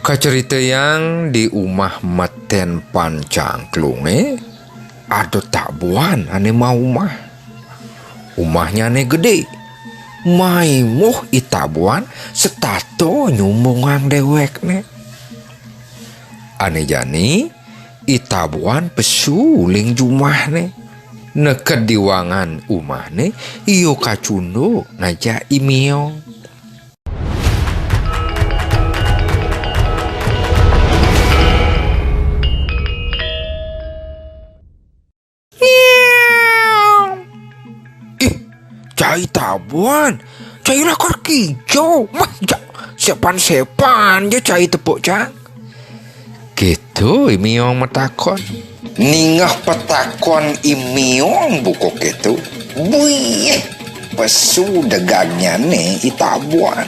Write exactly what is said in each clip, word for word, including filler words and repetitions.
Kacaritayang di umah meten Pan Cangklunge, ada tabuan ane maumah. Umahnyané gedé. Maimuh i tabuan setata nyumbungang déwékné. Ané jani, i tabuan pesu uling jumahné. Neked di wangan umahné, ia kacunduk ngajak i Miong. Ih, cai tabuan, cai lakar kijau. Mah, ja, sepan-sepan ja cai tepuk, Cang. Kéto i Miong matakon. Ningeh patakon i Miong buka kéto, buih, pesu degagnyané i tabuan.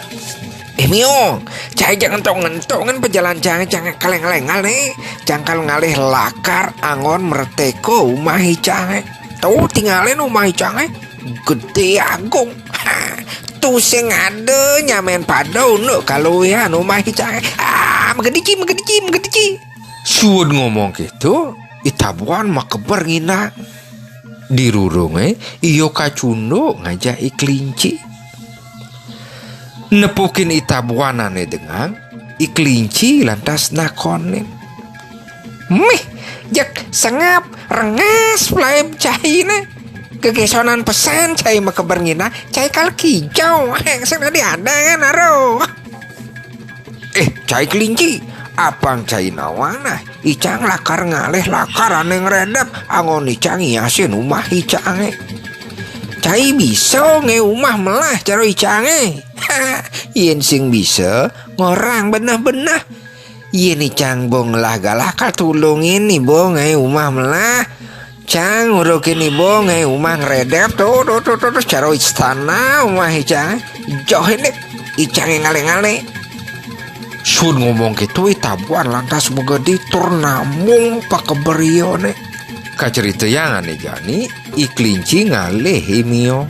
Eh, Miong, cai ja ngentok-ngentok ngen pajalan cangé, cang kaléngal-léngal né. Cang kal ngalih lakar anggon mretéka umah i cangé. To tingalin umah i cangé, gedé agung. Ha, tusing ada nyamain pada unduk kaluihan umah i cangé. Ah, magedici, magedici, magedici. Suud ngomong kéto, i tabuan makeber nginang. Di rurungé, ia kacunduk ngajak i kelinci. Nepukin i tabuan ané dengang, i kelinci lantas nakonin. Mih, jeg sengap, rengas pelaib cainé. Gegésonan pesan cai makeber nginang, cai kal kijau. Sing tadi ada kan, aruh. Eh, cai kelinci, apang cai nawang nah. Icang lakar ngalih lakar ané ngredep, anggon icang ngiasin umah icangé. Cai bisa ngaé umah melah cara icangé. Yén sing bisa, ngorang beneh-beneh. Yén icang bong ngelah galah kal tulungin iba ngaé umah melah. Cang ngurukin iba ngaé umah ngredep, to, to, to, to, to, cara istana umah icang. Joh ini, icang ngalih-ngalih. Suud ngomong kéto, i tabuan lantas magedi tur namung pakeber iané. Kacaritayang ané jani, i kelinci ngalih i Miong.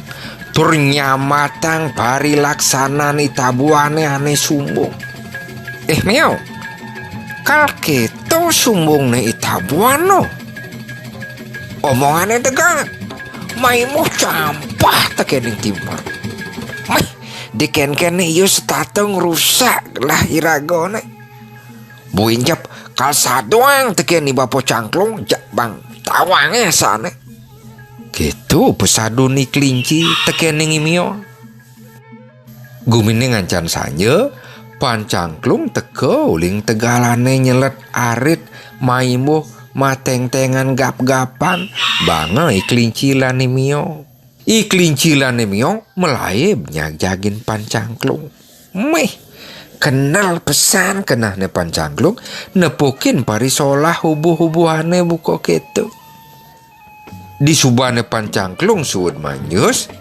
Tur nyamatang parilaksanan i tabuané ané sumbung. Eh, Miong, kal kéto sumbungné i tabuan no. Omongané degag, maimuh campah tekéning timpal. Mih, dikénkéné ia setata ngrusak gelah iragané. Buin jep kal saduang tekén i Bapa Cangklung, jak bang tawangé asané. Kéto pesadun i kelinci tekéning i Miong. Guminé ngancan sanja, Pan Cangklung teka uling tegalané nyelet arit maimuh matengtengan gap-gapan, banga i kelinci lan i Miong. I kelinci lan i Miong malaib nyagjagin Pan Cangklung. Mih, kenel pesan kenehné Pan Cangklung, nepukin parisolah ubuh-ubuhané buka kéto. Disubané Pan Cangklung suud manjus,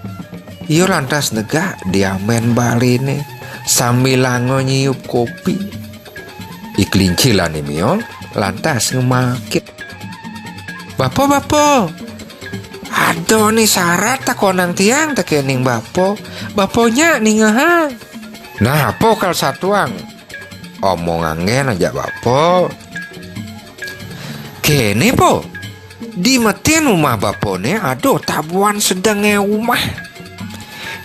ia lantas negak di amén baliné, sambilanga nyiup kopi. I kelinci lan i Miong lantas ngemakit. "Bapa, bapa, ada né sarat takonang tiang tekéning bapa. Bapa nyak ningehang." "Nah, apa kal satuang?" "Omong anggén ajak bapa." "Kéné, Pa. Di metin umah bapané ada tabuan sedengé umah.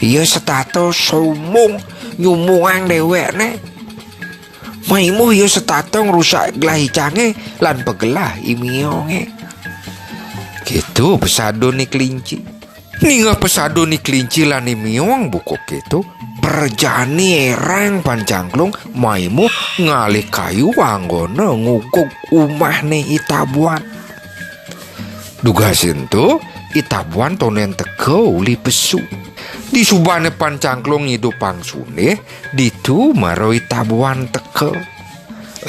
Ia setata sumbung nyumbungang déwékné. Maimuh ia setata ngrusak gelah icangé lan pagelah i Miongé." Kéto pesadun i kelinci. Ningeh pesadun i kelinci lan i Miong buka kéto, prajani érang Pan Cangklung maimuh ngalih kayu anggona ngugug umahné i tabuan. Dugasé ento, i tabuan tondén teka uli pesu. Disubané Pan Cangklung ngidupang sundih, ditu mara i tabuan teka.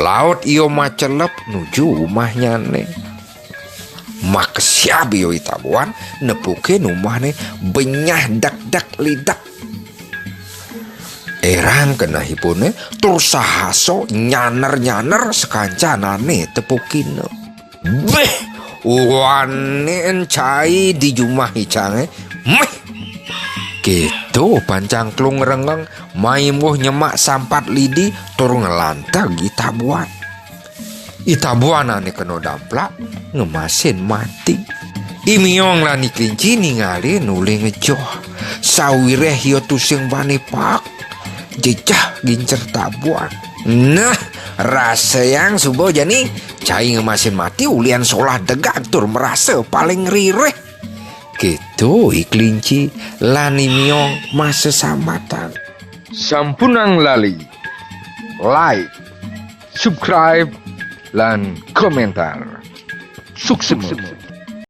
Laut ia macelep nuju umahnyané. Makesiab ia i tabuan nepukin umahné, benyah dekdek lidek. Érang kenehipuné tur sahasa nyaner-nyaner sakancan ané tepukina. Béh, wanin cai di jumah icangé. Méh. Kéto pan Cangklong ngrengeng, maimbuh nyemak sampat lidi tur nglanteg I Tabuan. I Tabuan ané kena damplak ngemasin mati. I Miong lan I Kelinci ningalin ulih ngejoh. Sawiréh ia tusing bani paek, jejeh gincer Tabuan. "Nah, rasayang suba jani, cai ngemasin mati ulihan solah degag tur marasa paling ririh." Kéto I Kelinci lan I Miong masesambatan. Sampunang lali like, subscribe, lan komentar. Suksma.